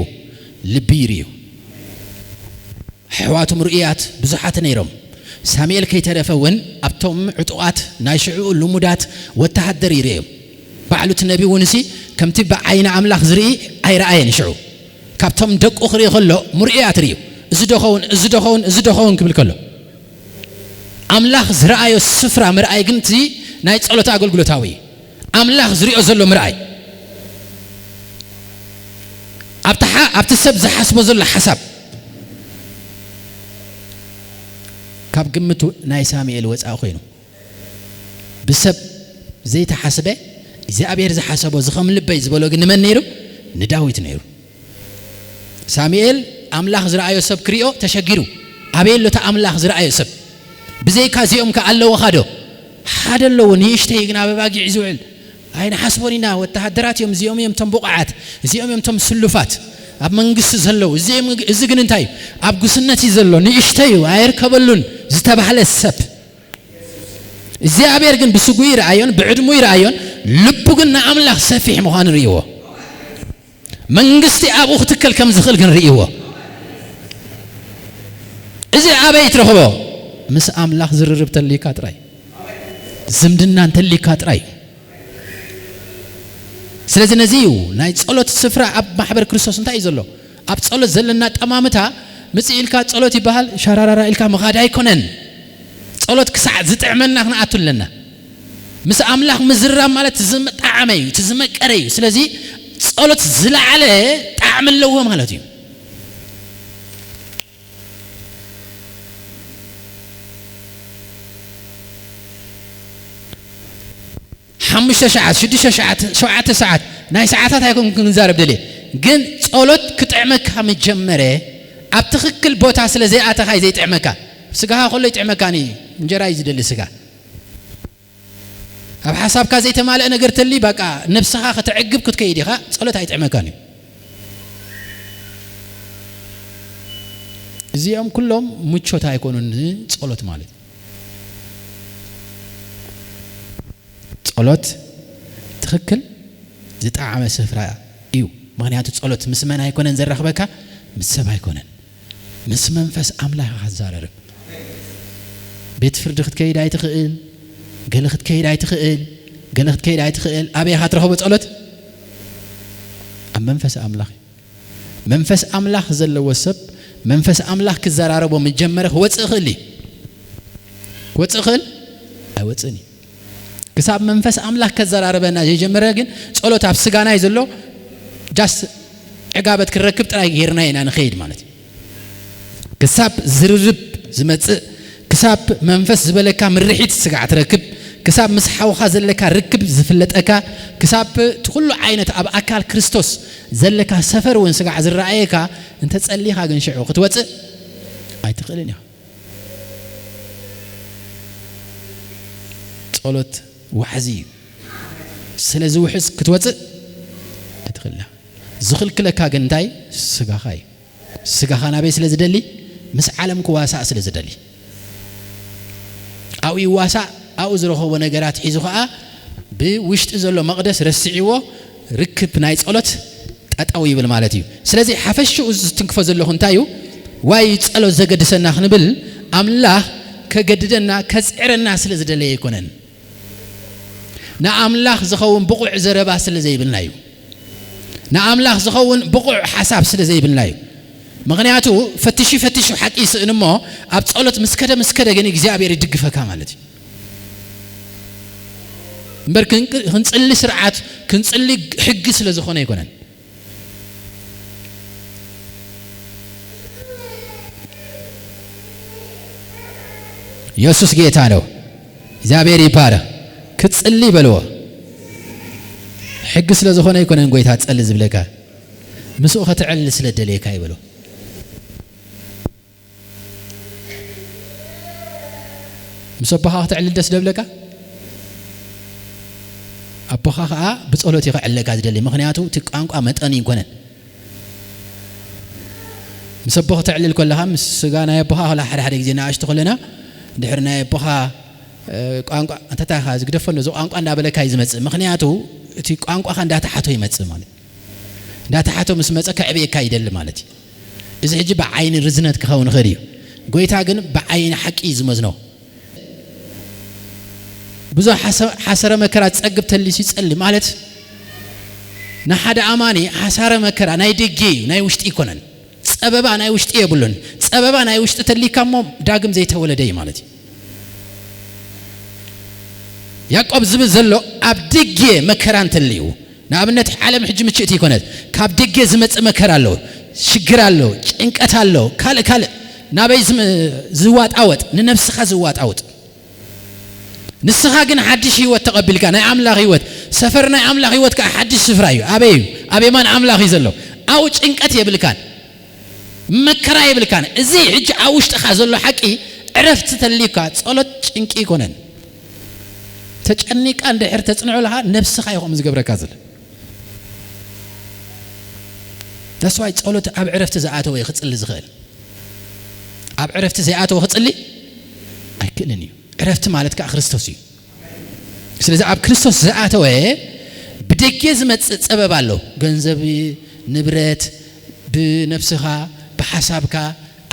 ልቢ ይርእዩ። ኣሕዋቱ ምርኡያት ብዙሓት ነይሮም። ሳሙኤል ከይተረፈ እውን ኣብቶም ዕጡቓት ናይ ሽዕኡ ልሙዳት ወተሃደር ይርእዮም። ባዕሉ እቲ ነቢ እውን እሲ ከምቲ ብዓይኒ ኣምላኽ ዝርኢ ኣይረኣየን። ሽዑ ካብቶም ደቁ ክርኢ ከሎ ምርኡያት ርእዩ። እዚ ዶ ኸውን፣ እዚ ዶ ኸውን፣ እዚ ዶ ኸውን ክብል ከሎ፣ ኣምላኽ ዝረኣዮ ስፍራ ምርኣይ ግን እቲ ናይ ጸሎት ኣገልግሎታዊ እዩ። ኣምላኽ ዝሪኦ ዘሎ ምርኣይ፣ ኣብቲ ሓ-፣ ኣብቲ ሰብ ዝሓስቦ ዘሎ ሓሳብ ካብ ግምቱ ናይ ሳሙኤል ወፃኢ ኮይኑ፣ ብሰብ ዘይተሓስበ እግዚኣብሔር ዝሓሰቦ ዝኸም ልበይ ዝበሎ ግን ንመን ነይሩ? ንዳዊት ነይሩ። ሳሙኤል ኣምላኽ ዝረኣዮ ሰብ ክሪኦ ተሸጊሩ። ኣበይ ኣሎ እቲ ኣምላኽ ዝረኣዮ ሰብ? ብዘይካ እዚኦም ከ ኣለውኻ ዶ? ሓደ ኣለዎ፣ ንእሽተይ ግን ኣብ ኣባጊዕ ዝውዕል። ኣይንሓስቦን ኢና፣ ወተሃደራት እዮም፣ እዚኦም እዮም እቶም ብቑዓት፣ እዚኦም እዮም እቶም ስሉፋት ኣብ መንግስቲ ዘለዉ፣ እዚኦም፣ እዚ ግን እንታይ እዩ? ኣብ ጉስነት እዩ ዘሎ፣ ንእሽተይ እዩ፣ ኣይርከበሉን ዝተባህለ ሰብ። እግዚኣብሔር ግን ብስጉ ይረኣዮን ብዕድሙ ይረኣዮን፣ ልቡ ግን ንኣምላኽ ሰፊሕ ምዃኑ ርእይዎ። መንግስቲ ኣብኡ ክትከል ከም ዝኽእል ግን ርእይዎ። እዚ ኣበይ ትረኽቦ? ምስ ኣምላኽ ዝርርብ ተልዩካ ጥራይ፣ ዝምድና እንተልዩካ ጥራይ። ስለዚ ነዚ እዩ ናይ ጸሎት ስፍራ ኣብ ማሕበር ክርስቶስ እንታይ እዩ ዘሎ? ኣብ ጸሎት ዘለና ጠማምታ፣ ምጽእ ኢልካ ጸሎት ይበሃል፣ ሻራራራ ኢልካ ምኻድ ኣይኮነን። ጸሎት ክሳዕ ዝጥዕመና ክንኣቱ ኣለና። ምስ ኣምላኽ ምዝራብ ማለት እቲ ዝጣዓመ እዩ፣ እቲ ዝመቀረ እዩ። ስለዚ ጸሎት ዝለዓለ ጣዕሚ ኣለዎ ማለት እዩ። ሓሙሽተ ሰዓት፣ ሽዱሽተ ሰዓት፣ ሸውዓተ ሰዓት፣ ናይ ሰዓታት ኣይኮንኩን ክንዛረብ ደልየ። ግን ጸሎት ክጥዕመካ ምጀመረ፣ ኣብ ትኽክል ቦታ ስለ ዘይኣተኻ እዩ ዘይጥዕመካ። ስጋኻ ከሎ ይጥዕመካ፣ ኒ እንጀራ እዩ ዝደሊ ስጋ። ኣብ ሓሳብካ ዘይተማልአ ነገር ተሊ፣ በቃ ነብስኻ ከተዕግብ ክትከይድ ኢኻ፣ ጸሎት ኣይጥዕመካን እዩ። እዚኦም ኩሎም ምቾት ኣይኮኑን ንጸሎት ማለት። ጸሎት ትኽክል ዝጠዓመ ስፍራ እዩ። ምኽንያቱ ጸሎት ምስ መን ኣይኮነን ዘራኽበካ? ምስ ሰብ ኣይኮነን። ምስ መንፈስ ኣምላኽ ኢኻ ትዛረርብ። ቤት ፍርዲ ክትከይድ ኣይትኽእል፣ ገለ ክትከይድ ኣይትኽእል፣ ገለ ክትከይድ ኣይትኽእል። ኣበይ ኢኻ ትረኽቦ ጸሎት? ኣብ መንፈስ ኣምላኽ እዩ። መንፈስ ኣምላኽ ዘለዎ ሰብ፣ መንፈስ ኣምላኽ ክዘራረቦ ምስ ጀመረ ክወጽእ ይኽእል እዩ። ክወጽእ ይኽእል? ኣይወጽእን እዩ። ክሳብ መንፈስ ኣምላኽ ከዘራርበና ዘይጀመረ ግን ጸሎት ኣብ ስጋና እዩ ዘሎ። ጃስት ዕጋበት ክንረክብ ጥራይ ጌርና ኢና ንኸይድ ማለት እዩ። ክሳብ ዝርርብ ዝመጽእ፣ ክሳብ መንፈስ ዝበለካ ምርሒት ስጋዕ ትረክብ፣ ክሳብ ምስ ሓውኻ ዘለካ ርክብ ዝፍለጠካ፣ ክሳብ እቲ ኩሉ ዓይነት ኣብ ኣካል ክርስቶስ ዘለካ ሰፈር እውን ስጋዕ ዝረኣየካ እንተ ጸሊኻ ግን ሽዑ ክትወጽእ ኣይትኽእልን ኢኻ። ጸሎት ዋሕዚ እዩ። ስለ ዝውሕዝ ክትወጽእ ኣይትኽእልን ኢኻ። ዝኽልክለካ ግን እንታይ? ስጋኻ እዩ። ስጋኻ ናበይ ስለ ዝደሊ? ምስ ዓለም ክዋሳእ ስለ ዝደሊ። ኣብኡ ይዋሳእ፣ ኣብኡ ዝረኸቦ ነገራት ሒዙ ኸኣ ብውሽጢ ዘሎ መቕደስ ረሲዕዎ ርክብ ናይ ጸሎት ጠጠው ይብል ማለት እዩ። ስለዚ ሓፈሽኡ ዝትንክፎ ዘለኹ እንታይ እዩ? ዋይ ጸሎት ዘገድሰና ክንብል፣ ኣምላኽ ከገድደና፣ ከጽዕረና ስለ ዝደለየ ኣይኮነን። ንኣምላኽ ዝኸውን ብቑዕ ዘረባ ስለ ዘይብልና እዩ። ንኣምላኽ ዝኸውን ብቑዕ ሓሳብ ስለ ዘይብልና እዩ። ምኽንያቱ ፈትሹ ፈትሹ ሓቂ ይስእን እሞ፣ ኣብ ጸሎት ምስ ከደ ምስ ከደ ግን እግዚኣብሔር ይድግፈካ ማለት እዩ። እምበር ክንቅ-፣ ክንጽሊ ስርዓት፣ ክንጽሊ ሕጊ ስለ ዝኾነ ኣይኮነን። የሱስ ጌታ ነው። እግዚኣብሔር ይባረኽ። ክትጽሊ በልዎ። ሕጊ ስለ ዝኾነ ኣይኮነን ጎይታ ጸሊ ዝብለካ። ምስኡ ከተዕልል ስለ ደለየካ እዩ በልዎ። ምስ ኣቦኻ ከተዕልል ደስ ደብለካ? ኣቦኻ ኸኣ ብጸሎት እዩ ከዕልለካ ዝደሊ። ምኽንያቱ እቲ ቋንቋ መጠን ኣይኮነን። ምስ ኣቦ ከተዕልል ከለኻ፣ ምስ ስጋ ናይ ኣቦኻ ከላ ሓደ ሓደ ግዜ ንኣሽቱ ከለና፣ ድሕሪ ናይ ኣቦኻ፣ እ፣ ቋንቋ፣ "ኣንታ እንታይ ኢኻ ዝግደፎ ኣሎ፣ እዚ ቋንቋ?" እንዳበለካ እዩ ዝመጽእ። ምኽንያቱ እቲ ቋንቋኻ እንዳተሓቶ ይመጽእ ማለት። እንዳተሓቶ ምስ መጸ ከዕብየካ ይደሊ ማለት እዩ። እዚ ሕጂ ብዓይኒ ርዝነት ክኸውን ይኽእል እዩ። ጎይታ ግን ብዓይኒ ሓቂ እዩ ዝመዝኖ። ብዙሕ ሓሰ-፣ ሓሰረ መከራ ዝጸግብ ተሊሱ ይጸሊ ማለት፣ ንሓደ ኣማኒ ሓሳረ መከራ ናይ ደገ እዩ፣ ናይ ውሽጢ ኣይኮነን። ጸበባ ናይ ውሽጢ የብሉን። ጸበባ ናይ ውሽጢ ተሊካ እሞ ዳግም ዘይተወለደ እዩ ማለት እዩ። ያዕቆብ ዝብል ዘሎ ኣብ ደገ መከራ እንተልዩ፣ ንኣብነት ዓለም ሕጂ ምችእቲ ይኮነት። ካብ ደገ ዝመጽእ መከራ ኣሎ፣ ሽግር ኣሎ፣ ጭንቀት ኣሎ፣ ካልእ ካልእ ናበይ ዝም-፣ ዝዋጣወጥ፣ ንነብስኻ ዝዋጣወጥ። ንስኻ ግን ሓድሽ ህይወት ተቐቢልካ፣ ናይ ኣምላኽ ህይወት፣ ሰፈር ናይ ኣምላኽ ህይወት ከኣ ሓድሽ ስፍራ እዩ። ኣበይ እዩ? ኣብ የማን ኣምላኽ እዩ ዘሎ። ኣብኡ ጭንቀት የብልካን፣ መከራ የብልካን። እዚ ሕጂ ኣብ ውሽጥኻ ዘሎ ሓቂ ዕረፍቲ ተልዩካ፣ ጸሎት ጭንቂ ኣይኮነን። ተጨኒቃ እንድሕር ተጽንዖ ኣለኻ፣ ነብስኻ እዩ ከምኡ ዝገብረካ ዘሎ። That's why ጸሎት ኣብ ዕረፍቲ ዝኣተወ እዩ ክጽሊ ዝኽእል። ኣብ ዕረፍቲ ዘይኣተወ ክጽሊ ኣይክእልን እዩ። ዕረፍቲ ማለት ከኣ ክርስቶስ እዩ። ስለዚ ኣብ ክርስቶስ ዝኣተወ ብደገ ዝመጽእ ጸበብ ኣሎ። ገንዘብ፣ ንብረት፣ ብነብስኻ፣ ብሓሳብካ፣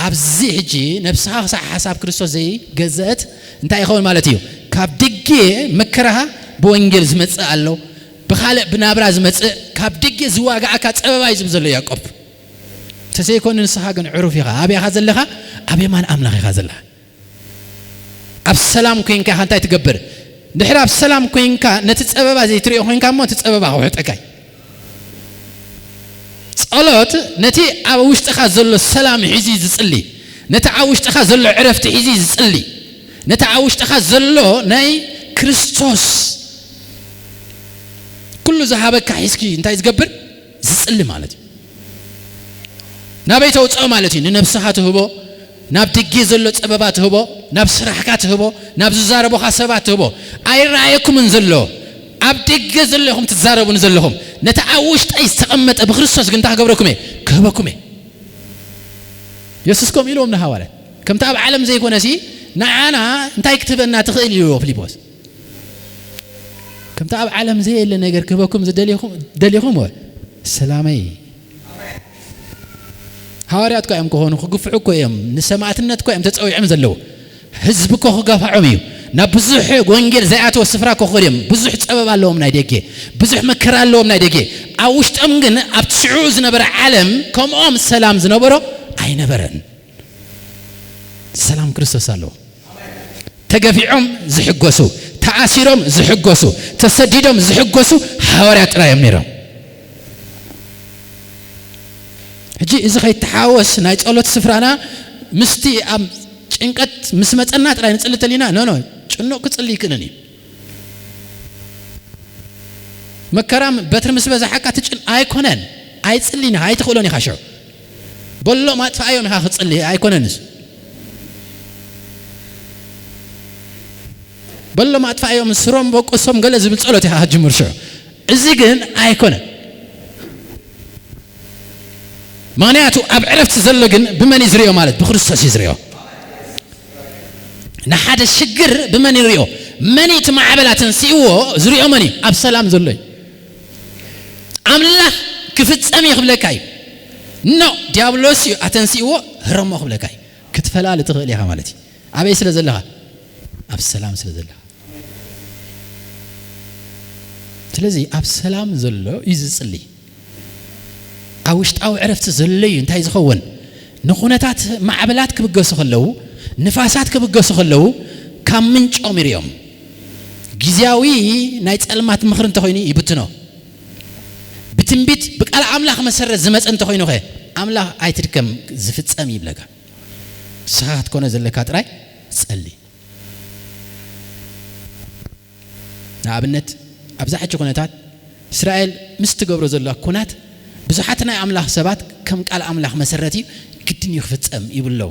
ኣብዚ ሕጂ ነብስኻ ክሳዕ ሓሳብ ክርስቶስ ዘይገዘአት እንታይ ይኸውን ማለት እዩ? ካብ ደገ መከራኻ ብወንጌል ዝመጽእ ኣሎ፣ ብኻልእ ብናብራ ዝመጽእ፣ ካብ ደገ ዝዋጋኣካ ጸበባ እዩ ዝብል ዘሎ ያዕቆብ። ተዘይኮነ ንስኻ ግን ዕሩፍ ኢኻ። ኣበይ ኢኻ ዘለኻ? ኣብ የማን ኣምላኽ ኢኻ ዘለኻ። ኣብ ሰላም ኮይንካ ኢኻ እንታይ ትገብር? ድሕሪ ኣብ ሰላም ኮይንካ ነቲ ጸበባ ዘይትሪኦ ኮይንካ እሞ እቲ ጸበባ ክውሕጠካ እዩ። ጸሎት ነቲ ኣብ ውሽጥኻ ዘሎ ሰላም ሒዙ እዩ ዝጽሊ። ነቲ ኣብ ውሽጥኻ ዘሎ ዕረፍቲ ሒዙ እዩ ዝጽሊ። ነቲ ኣብ ውሽጥኻ ዘሎ ናይ ክርስቶስ ኩሉ ዝሃበካ ሒዝኪ እንታይ ዝገብር? ዝጽሊ ማለት እዩ። ናበይ ተውጽኦ ማለት እዩ? ንነብስኻ ትህቦ፣ ናብ ደገ ዘሎ ጸበባ ትህቦ፣ ናብ ስራሕካ ትህቦ፣ ናብ ዝዛረቡኻ ሰባት ትህቦ። ኣይረኣየኩምን ዘሎ፣ ኣብ ደገ ዘሎ ኢኹም ትዛረቡኒ ዘለኹም። ነቲ ኣብ ውሽጠይ ዝተቐመጠ ብክርስቶስ ግን እንታይ ክገብረኩም እየ? ክህበኩም እየ። የሱስ ከምኡ ኢልዎም ንሃዋርያት። ከምቲ ኣብ ዓለም ዘይኮነሲ፣ ንዓና እንታይ ክትህበና ትኽእል ኢልዎ ፊልጶስ። ከምቲ ኣብ ዓለም ዘየለ ነገር ክህበኩም ዝደልኹም፣ ደሊኹም ወ-፣ ሰላመይ። ሃዋርያት እኮ እዮም ክኾኑ፣ ክግፍዑ እኮ እዮም፣ ንሰማዕትነት እኮ እዮም ተጸዊዖም ዘለዉ። ህዝቢ እኮ ክጋፍዖም እዩ። ናብ ብዙሕ ወንጌል ዘይኣተወ ስፍራ እኮ ክኸዱ እዮም። ብዙሕ ጸበብ ኣለዎም ናይ ደገ፣ ብዙሕ መከራ ኣለዎም ናይ ደገ። ኣብ ውሽጦም ግን ኣብቲ ሽዑ ዝነበረ ዓለም ከምኦም ሰላም ዝነበሮ ኣይነበረን። ሰላም ክርስቶስ ኣለዎም። ተገፊዖም ዝሕጎሱ፣ ተኣሲሮም ዝሕጎሱ፣ ተሰዲዶም ዝሕጎሱ ሃዋርያት ጥራይ እዮም ነይሮም። ሕጂ እዚ ከይተሓወስ ናይ ጸሎት ስፍራና ምስቲ ኣብ ጭንቀት ምስ መጸና ጥራይ ንጽሊ ተሊና፣ ኖ፣ ኖ፣ ጭኑቕ ክጽሊ ይክእልን እዩ። መከራ በትሪ ምስ በዛሓካ ትጭን-፣ ኣይኮነን። ኣይጽሊን ኢኻ፣ ኣይትኽእሎን ኢኻ ሽዑ። በሎም ኣጥፍኣዮም ኢኻ ክትጽሊ፣ ኣይኮነን እሱ። በሎም ኣጥፍኣዮም፣ ስሮም በቁሶም ገለ ዝብል ጸሎት ኢኻ ክትጅምር ሽዑ። እዚ ግን ኣይኮነን። ምኽንያቱ ኣብ ዕረፍቲ ዘሎ ግን ብመን እዩ ዝሪኦ ማለት? ብክርስቶስ እዩ ዝሪኦ። ንሓደ ሽግር ብመን ይሪኦ? መን እዩ እቲ ማዕበል ኣተንሲእዎ ዝሪኦ? መን እዩ ኣብ ሰላም ዘሎ እዩ? ኣምላኽ ክፍጸም እዩ ክብለካ እዩ። ኖ፣ ዲያብሎስ እዩ ኣተንሲእዎ ህረሞ ክብለካ እዩ። ክትፈላሊ ትኽእል ኢኻ ማለት እዩ። ኣበይ ስለ ዘለኻ? ኣብ ሰላም ስለ ዘለኻ። ስለዚ ኣብ ሰላም ዘሎ እዩ ዝጽሊ። ኣብ ውሽጣዊ ዕረፍቲ ዘሎ እዩ እንታይ ዝኸውን? ንኹነታት ማዕበላት ክብገሱ ከለዉ፣ ንፋሳት ክብገሱ ከለዉ፣ ካብ ምንጮም ይርእዮም። ግዝያዊ ናይ ጸልማት ምኽሪ እንተኾይኑ ይብትኖ። ብትንቢት ብቃል ኣምላኽ መሰረት ዝመጸ እንተኾይኑ ኸ፣ ኣምላኽ ኣይትድከም፣ ዝፍጸም ይብለካ። ንስኻ ክትኮነ ዘለካ ጥራይ ጸሊ። ንኣብነት ኣብዛ ሕጂ ኩነታት እስራኤል ምስ ትገብሮ ዘላ ኩናት ብዙሓት ናይ ኣምላኽ ሰባት ከም ቃል ኣምላኽ መሰረት እዩ ግድን እዩ ክፍጸም ይብሉ ኣለዉ።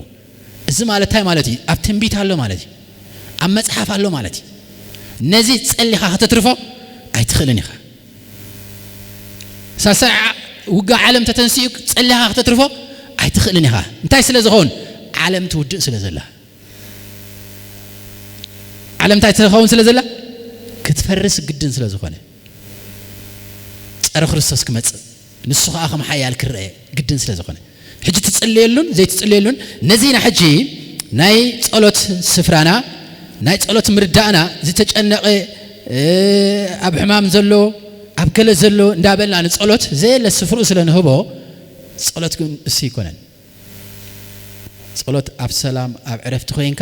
እዚ ማለት እንታይ ማለት እዩ? ኣብ ትንቢት ኣሎ ማለት እዩ። ኣብ መጽሓፍ ኣሎ ማለት እዩ። ነዚ ጸሊኻ ከተትርፎ ኣይትኽእልን ኢኻ። ሳልሳይ ዓ- ውግእ ዓለም ተተንሲኡ ጸሊኻ ከተትርፎ ኣይትኽእልን ኢኻ። እንታይ ስለ ዝኸውን? ዓለም ትውድእ ስለ ዘላ። ዓለም እንታይ ትኸውን ስለ ዘላ? ክትፈርስ ግድን ስለ ዝኾነ። ጸረ ክርስቶስ ክመጽእ፣ ንሱ ኸኣ ከም ሓያል ክረአ ግድን ስለ ዝኾነ። ሕጂ ትጽልየሉን ዘይትጽልየሉን ነዚና ሕጂ ናይ ጸሎት ስፍራና፣ ናይ ጸሎት ምርዳእና ዝተጨነቐ፣ እ፣ ኣብ ሕማም ዘሎ፣ ኣብ ገለ ዘሎ እንዳበልና ንጸሎት ዘየለ ስፍርኡ ስለ ንህቦ፣ ጸሎት ግን እሱ ይኮነን። ጸሎት ኣብ ሰላም ኣብ ዕረፍቲ ኮይንካ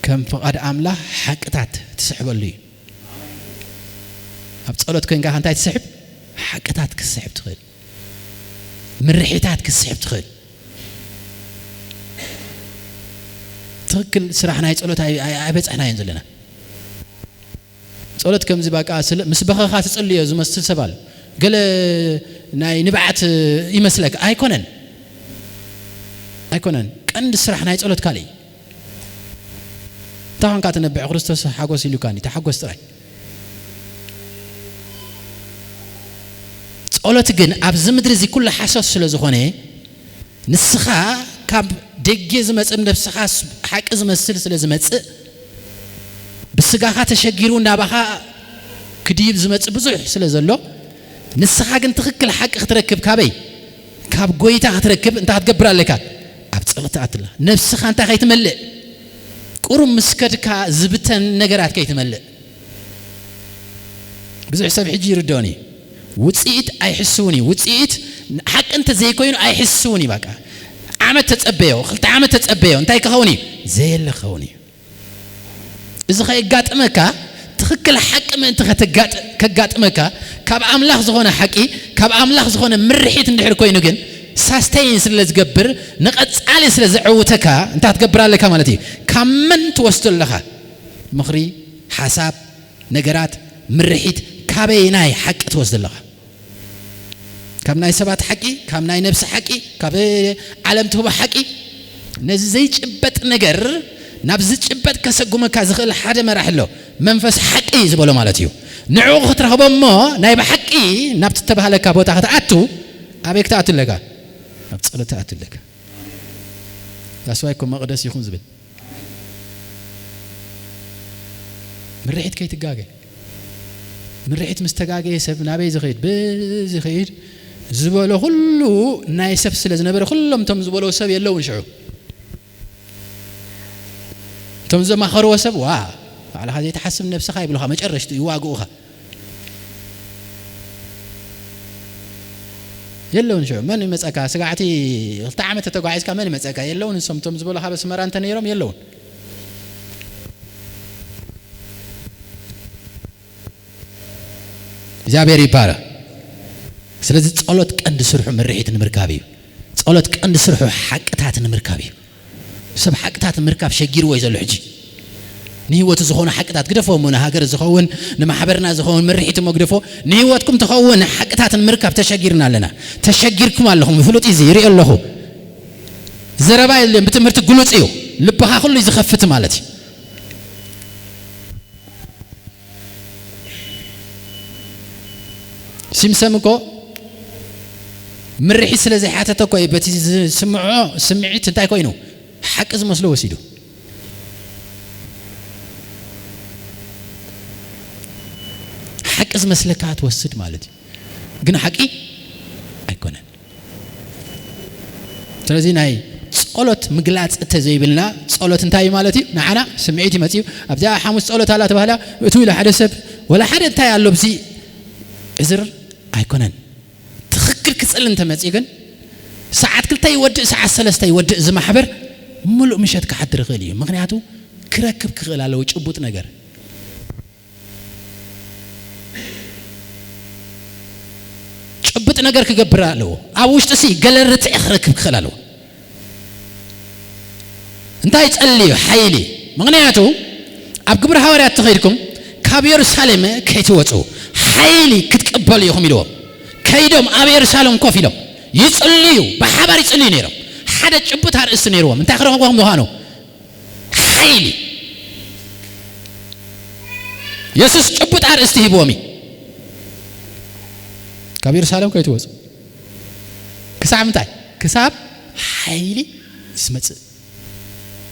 ከም ፍቓድ ኣምላኽ ሓቅታት ትስሕበሉ እዩ። ኣብ ጸሎት ኮይንካ እንታይ ትስሕብ? ሓቅታት ክትስሕብ ትኽእል። ምርሒታት ክትስሕብ ትኽእል። ትኽክል ስራሕ ናይ ጸሎት ኣይ-፣ ኣይ-፣ ኣይበጻሕናዮን ዘለና። ጸሎት ከምዚ በቃ ስለ፣ ምስ በኸኻ ትጽልዮ ዝመስል ሰብ ኣሎ። ገለ ናይ ንብዓት ይመስለካ። ኣይኮነን። ኣይኮነን። ቀንዲ ስራሕ ናይ ጸሎት ካልእ እዩ። እንታይ ኾንካ ትነብዕ? ክርስቶስ ሓጎስ ኢሉካኒ፣ ተሓጎስ ጥራይ። ጸሎት ግን ኣብዚ ምድሪ እዚ ኩሉ ሓሶት ስለ ዝኾነ፣ ንስኻ ካብ ደገ ዝመጽእ ነብስኻ ስ-፣ ሓቂ ዝመስል ስለ ዝመጽእ፣ ብስጋኻ ተሸጊሩ ናባኻ ክድይብ ዝመጽእ ብዙሕ ስለ ዘሎ፣ ንስኻ ግን ትኽክል ሓቂ ክትረክብ ካበይ? ካብ ጎይታ ክትረክብ እንታይ ክትገብር ኣለካ? ኣብ ጸሎት ትኣትላ። ነብስኻ እንታይ ከይትመልእ? ቁሩብ ምስ ከድካ ዝብተን ነገራት ከይትመልእ። ብዙሕ ሰብ ሕጂ ይርድኦኒ። ውጽኢት ኣይሕስውን እዩ። ውጽኢት ሓቂ እንተ ዘይኮይኑ ኣይሕስውን እዩ። በቃ ዓመት ተጸበዮ፣ ክልተ ዓመት ተጸበዮ፣ እንታይ ክኸውን እዩ? ዘየለ ክኸውን እዩ። እዚ ከየጋጥመካ፣ ትኽክል ሓቂ ምእንቲ ከተጋጥ-፣ ከጋጥመካ፣ ካብ ኣምላኽ ዝኾነ ሓቂ፣ ካብ ኣምላኽ ዝኾነ ምርሒት እንድሕር ኮይኑ ግን፣ ሳስተይን ስለ ዝገብር፣ ንቐጻሊ ስለ ዘዕውተካ፣ እንታይ ክትገብር ኣለካ ማለት እዩ? ካብ መን ትወስዶ ኣለኻ? ምኽሪ፣ ሓሳብ፣ ነገራት፣ ምርሒት፣ ካበየናይ ሓቂ ትወስዶ ኣለኻ? ካብ ናይ ሰባት ሓቂ፣ ካብ ናይ ነብሲ ሓቂ፣ ካብ ዓለም ትህቦ ሓቂ? ነዚ ዘይጭበጥ ነገር ናብ ዝጭበጥ ከሰጉመካ ዝኽእል ሓደ መራሒ ኣሎ። መንፈስ ሓቂ ዝበሎ ማለት እዩ። ንዕኡ ክትረኽቦ እሞ ናይ ብሓቂ ናብ ትተባህለካ ቦታ ክትኣቱ፣ ኣበይ ክትኣቱ ኣለካ? ኣብ ጸሎት ትኣቱ ኣለካ። ዳስዋይ እኮ መቕደስ ይኹን ዝብል። ምርሒት ከይትጋገ። ምርሒት ምስ ተጋገየ ሰብ ናበይ ዝኸይድ? ብዝኸይድ ዝበሎ ኩሉ ናይ ሰብ ስለ ዝነበረ፣ ኩሎም እቶም ዝበሎ ሰብ የለውን ሽዑ። እቶም ዘማኸርዎ ሰብ፣ "ዋ፣ ባዕልኻ ዘይትሓስብ ነብስኻ" ይብሉኻ፣ መጨረሽቱ ይዋግኡኻ። የለውን ሽዑ። መን ይመጸካ? ስጋዕቲ ክልተ ዓመት ተተጓዒዝካ መን ይመጸካ? የለውን። ንሶም እቶም ዝበሉኻ ኣብ ኣስመራ እንተ ነይሮም የለውን። እግዚኣብሔር ይባረኽ። ስለዚ ጸሎት ቀንዲ ስርሑ ምርሒት ንምርካብ እዩ። ጸሎት ቀንዲ ስርሑ ሓቅታት ንምርካብ እዩ። ሰብ ሓቅታት ምርካብ ሸጊርዎ እዩ ዘሎ ሕጂ። ንህይወቱ ዝኾነ ሓቅታት ግደፎ እሞ፣ ንሃገር ዝኸውን፣ ንማሕበርና ዝኸውን ምርሒት እሞ ግደፎ፣ ንህይወትኩም ትኸውን ሓቅታት ንምርካብ ተሸጊርና ኣለና። ተሸጊርኩም ኣለኹም፣ ፍሉጥ እዩ፣ እዚ ይሪኦ ኣለኹ። ዘረባ የለን፣ ብትምህርቲ ግሉጽ እዩ። ልብኻ ኩሉ እዩ ዝኸፍት ማለት እዩ። ሲምሰም እኮ ምርሒት ስለ ዘይሓተተ እኮ እዩ በቲ ዝስምዖ ስምዒት እንታይ ኮይኑ ሓቂ ዝመስሎ ወሲዱ። ሓቂ ዝመስለካ ትወስድ ማለት እዩ፣ ግን ሓቂ ኣይኮነን። ስለዚ ናይ ቆሎት ምግላጽ እተ ዘይብልና ጸሎት እንታይ እዩ ማለት እዩ? ንዓና ስምዒት ይመጽእ እዩ። ኣብዚኣ ሓሙስ ጸሎት ኣላ ተባህላ፣ እቱ ኢሉ ሓደ ሰብ፣ ወላ ሓደ እንታይ ኣሎ ብዚ ዕዝር ኣይኮነን። ትኽክል ክጽል እንተመጽእ ግን፣ ሰዓት ክልተ ይወድእ፣ ሰዓት ሰለስተ ይወድእ፣ እዚ ማሕበር ምሉእ ምሸት ክሓድር ይኽእል እዩ። ምኽንያቱ ክረክብ ክኽእል ኣለዎ ጭቡጥ ነገር። ጭብጥ ነገር ክገብር ኣለዎ። ኣብ ውሽጢ ሲ ገለ ርትዒ ክረክብ ክኽእል ኣለዎ። እንታይ ጸልዩ? ሓይሊ። ምኽንያቱ ኣብ ግብሪ ሃዋርያት ተኸይድኩም ካብ የሩሳሌም ከይትወጹ ሓይሊ ክትቅበሉ ኢኹም ኢልዎም። ከይዶም ኣብ የሩሳሌም ኮፍ ኢሎም ይጽልዩ፣ ብሓባር ይጽልዩ ነይሮም። ሓደ ጭቡጥ ኣርእስቲ ነይርዎም። እንታይ ክረኽቡ ከም ዝኾኑ? ሓይሊ። የሱስ ጭቡጥ ኣርእስቲ ሂብዎም እዩ። ካብ የሩሳሌም ከይትወጹ ክሳብ ምንታይ? ክሳብ ሓይሊ ዝመጽእ።